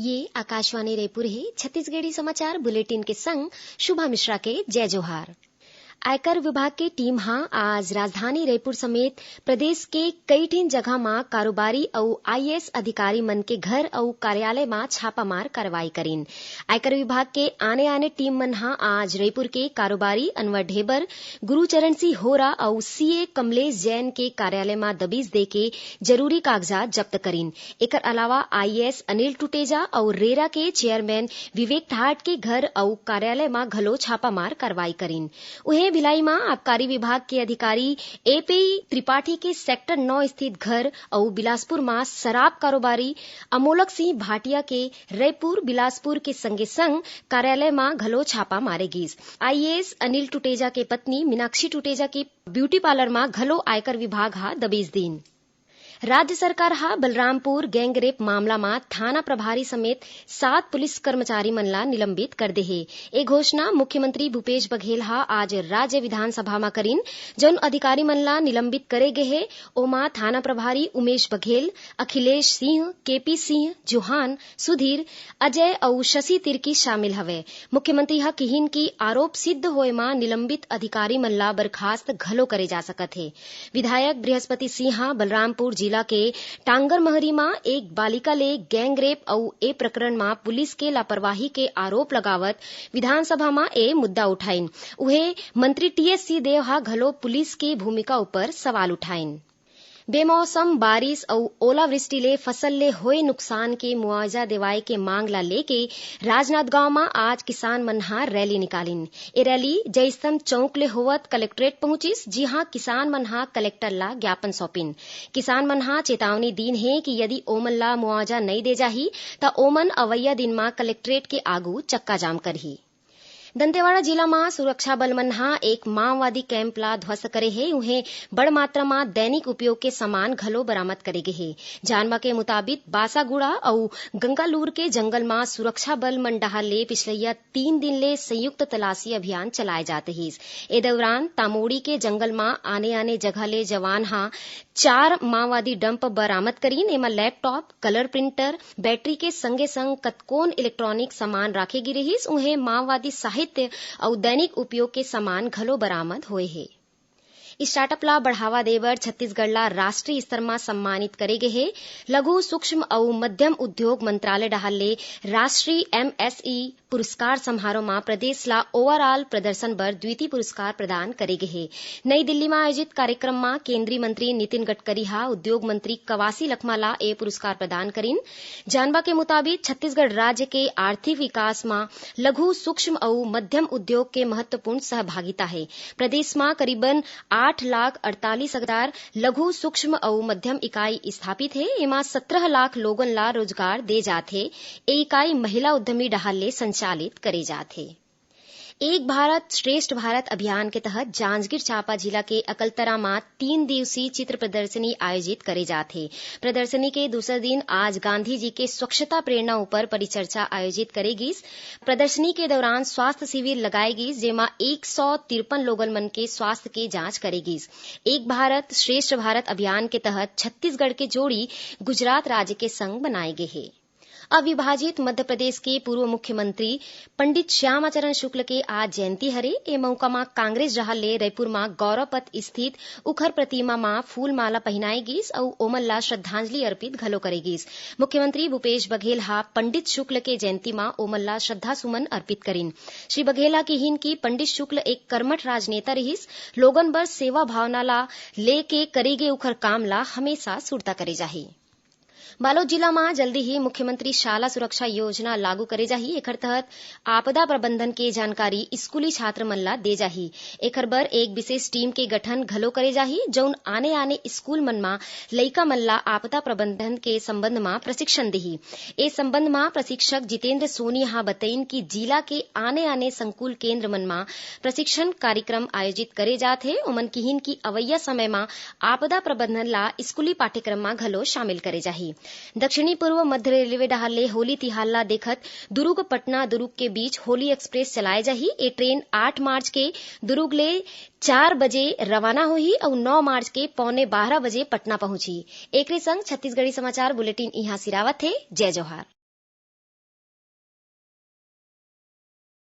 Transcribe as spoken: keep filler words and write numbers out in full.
ये आकाशवाणी रायपुर हे। छत्तीसगढ़ी समाचार बुलेटिन के संग शुभा मिश्रा के जय जोहार। आयकर विभाग के टीम ह आज राजधानी रायपुर समेत प्रदेश के कई ठिन जगह म कारोबारी अउ आईएएस अधिकारी मन के घर अउ कार्यालय म छापामार कार्रवाई करिन। आयकर विभाग के आने-आने टीम मन ह आज रायपुर के कारोबारी अनवर ढेबर, गुरुचरण सिंह होरा अउ सीए कमलेश जैन के कार्यालय म दबिश देके जरूरी कागजात जब्त करिन। एकर अलावा आईएएस अनिल टुटेजा अउ रेरा के चेयरमैन विवेक ठाट के घर अउ कार्यालय म घलो छापामार कार्रवाई करिन। उहें, भिलाई म आबकारी विभाग के अधिकारी एपी त्रिपाठी के सेक्टर नौ स्थित घर अउ बिलासपुर म शराब कारोबारी अमोलक सिंह भाटिया के रायपुर, बिलासपुर के संगे-संग कार्यालय म घलो छापा मारे गीस। आईएएस अनिल टुटेजा के पत्नी मीनाक्षी टुटेजा के ब्यूटी पार्लर म घलो आयकर विभाग ह दबिश दीन। राज्य सरकार ह बलरामपुर गैंगरेप मामला म थाना प्रभारी समेत सात पुलिस कर्मचारी मन ला निलंबित कर दे हे। ए घोषणा मुख्यमंत्री भूपेश बघेल ह आज राज्य विधानसभा म करिन। जउन अधिकारी मन ला निलंबित करे गे हे, ओमा थाना प्रभारी उमेश बघेल, अखिलेश सिंह, केपी सिंह, जोहान, सुधीर, अजय अउ शशि तिर्की शामिल हवय। मुख्यमंत्री ह किहिन कि आरोप सिद्ध होए म निलंबित अधिकारी मन ला बर्खास्त घलो करे जा सकत हे। विधायक बृहस्पति सिंह ह बलरामपुर जिला के टांगरमहरी म एक बालिका ले गैंगरेप अउ ए प्रकरण म पुलिस के लापरवाही के आरोप लगावत विधानसभा म ए मुद्दा उठाइन। उहें, मंत्री टीएस सिंहदेव ह घलो पुलिस के भूमिका ऊपर सवाल उठाइन। बेमौसम बारिश अउ ओलावृष्टि ले फसल ले होए नुकसान के मुआवजा देवाए के मांग ला लेके राजनांदगांव म आज किसान मन ह रैली निकालिन। ए रैली जयस्तंभ चौक ले होवत कलेक्ट्रेट पहुंचिस, जिहां किसान मन ह कलेक्टर ला ज्ञापन सौंपिन। किसान मन ह चेतावनी दीन हे कि यदि ओमन ला मुआवजा नइ दे जाही, त ओमन अवइया दिन म कलेक्ट्रेट के आगू चक्काजाम करही। दंतेवाड़ा जिला म सुरक्षा बल मन ह एक माओवादी कैंप ला ध्वस्त करे हे। उहें, बड़ मात्रा म दैनिक उपयोग के सामान घलो बरामद करे गे हे। जानबा के मुताबिक, बासागुड़ा अउ गंगालूर के जंगल म सुरक्षा बल मन डहार ले पिछलइया तीन दिन ले संयुक्त तलाशी अभियान चलाए जात रहिस। ए दौरान तामोड़ी के जंगल म आने-आने जगह ले जवान ह चार माओवादी डंप बरामद करीन। एमा लैपटॉप, कलर प्रिंटर, बैटरी के संगे-संग कतकोन इलेक्ट्रॉनिक सामान राखे गे रिहिस। उहें, माओवादी साहित्य अउ दैनिक उपयोग के सामान घलो बरामद होए हे। स्टार्टअप ला बढ़ावा दे बर छत्तीसगढ़ ला राष्ट्रीय स्तर म सम्मानित करे गे हे। लघु, सूक्ष्म अउ मध्यम उद्योग मंत्रालय डहार ले राष्ट्रीय एमएसई पुरस्कार समारोह म प्रदेश ला overall प्रदर्शन बर द्वितीय पुरस्कार प्रदान करे गे हे। नई दिल्ली म आयोजित कार्यक्रम म केंद्रीय मंत्री नितिन गडकरी ह उद्योग मंत्री कवासी लखमा ला ए पुरस्कार प्रदान करिन। जानबा के मुताबिक, छत्तीसगढ़ राज्य के आर्थिक विकास म लघु, सूक्ष्म अउ मध्यम उद्योग के महत्वपूर्ण सहभागिता हे। प्रदेश म करीबन आठ लाख अड़तालीस हजार लघु, सूक्ष्म अउ मध्यम इकाई स्थापित हे। एमा सत्रह लाख लोगन ला रोजगार दे जात हे। ए इकाई महिला उद्यमी डहार ले संचालित करे जात हे। एक भारत श्रेष्ठ भारत अभियान के तहत जांजगीर चांपा जिला के अकलतरा म तीन दिवसीय चित्र प्रदर्शनी आयोजित करे जात हे। प्रदर्शनी के दूसर दिन आज गांधी जी के स्वच्छता प्रेरणा ऊपर परिचर्चा आयोजित करे गिस। प्रदर्शनी के दौरान स्वास्थ्य शिविर लगाए गिस, जेमा एक सौ तिरपन लोगन मन के स्वास्थ्य के जांच करे गिस। एक भारत श्रेष्ठ भारत अभियान के तहत छत्तीसगढ़ के जोड़ी गुजरात राज्य के संग बनाए गे हे। अविभाजित मध्य प्रदेश के पूर्व मुख्यमंत्री पंडित श्यामाचरण शुक्ल के आज जयंती हरे। ए मौका म कांग्रेस डहार ले रायपुर म गौरव पथ स्थित उखर प्रतिमा म फूल माला पहिनाए गिस अउ ओमन ला श्रद्धांजलि अर्पित घलो करे गिस। मुख्यमंत्री भूपेश बघेल ह पंडित शुक्ल के जयंती म ओमन ला श्रद्धा सुमन अर्पित करिन। श्री बघेल ह किहिन कि पंडित शुक्ल एक कर्मठ राजनेता रिहिस, लोगन बर सेवा भावना ला लेके करे गे उखर काम ला हमेशा सुरता करे जाही। बालोद जिला म जल्दी ही मुख्यमंत्री शाला सुरक्षा योजना लागू करे जाही। एखर तहत आपदा प्रबंधन के जानकारी स्कूली छात्र मन ला दे जाही। एखर बर एक विशेष टीम के गठन घलो करे जाही, जउन आने-आने स्कूल मन म लइका मन ला आपदा प्रबंधन के संबंध म प्रशिक्षण देही। ए संबंध म प्रशिक्षक जितेंद्र सोनी ह बतइन कि जिला के आने-आने संकुल केंद्र मन म प्रशिक्षण कार्यक्रम आयोजित करे जात हे। ओमन किहिन कि अवइया समय म आपदा प्रबंधन ला स्कूली पाठ्यक्रम म घलो शामिल करे जाही। दक्षिणी पूर्व मध्य रेलवे डहार ले होली तिहार ला देखत दुरूग पटना दुरूग के बीच होली एक्सप्रेस चलाए जाही। ए ट्रेन आठ मार्च के दुरूग ले चार बजे रवाना होही अउ नौ मार्च के पौने बारह बजे पटना पहुंचही। एकरे संग छत्तीसगढ़ी समाचार बुलेटिन इहां सिरावत हे। जय जोहार।